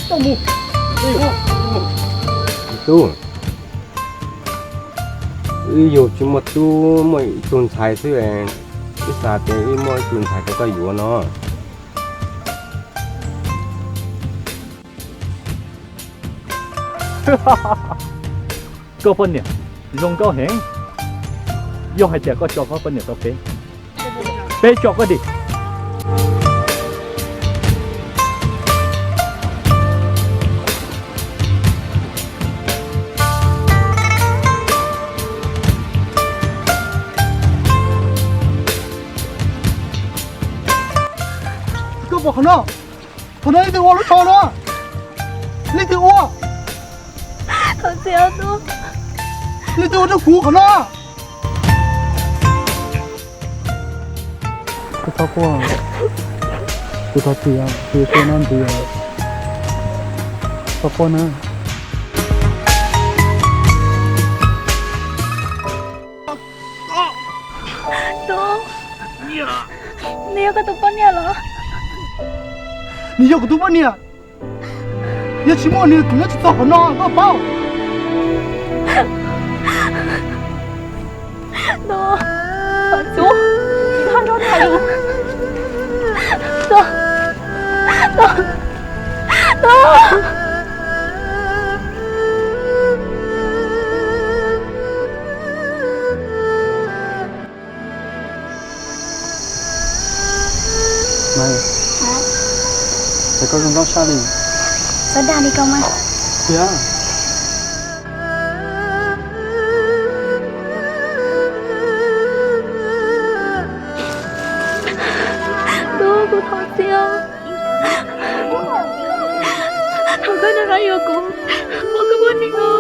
Tub, wb yug tsis muaj tub, muaj ib tug ntxhais xwb, wb xav tias wb muaj ib tug ntxhais rau koj yuav no. Koj poj niam zoo nkauj heev. Yog hais tias koj tso koj poj niam rau peb, peb tso koj dim. Koj pom qhov no, qhov no leej twg ua lub tsho no? Leej twg ua? Leej twg ua rau kuv qhov no? Kuv thov quaj, kuv thov txim, kuv yuav tsum noj ntxiv, thov quaj na. Tub, nws yog koj tus poj niam los? Nws yog kuv tus poj niam. Yog tsis muaj nws kuv nyob tsis txog qhov no koj paub. Tub, tub, tub, tub, tub. Mas, es koj zoo nkauj sab li. Txhob dag li ko mas. Tiag. Tub, kuv thov txim os. Thov koj rov qab yuav kuv, kuv muaj hnub no.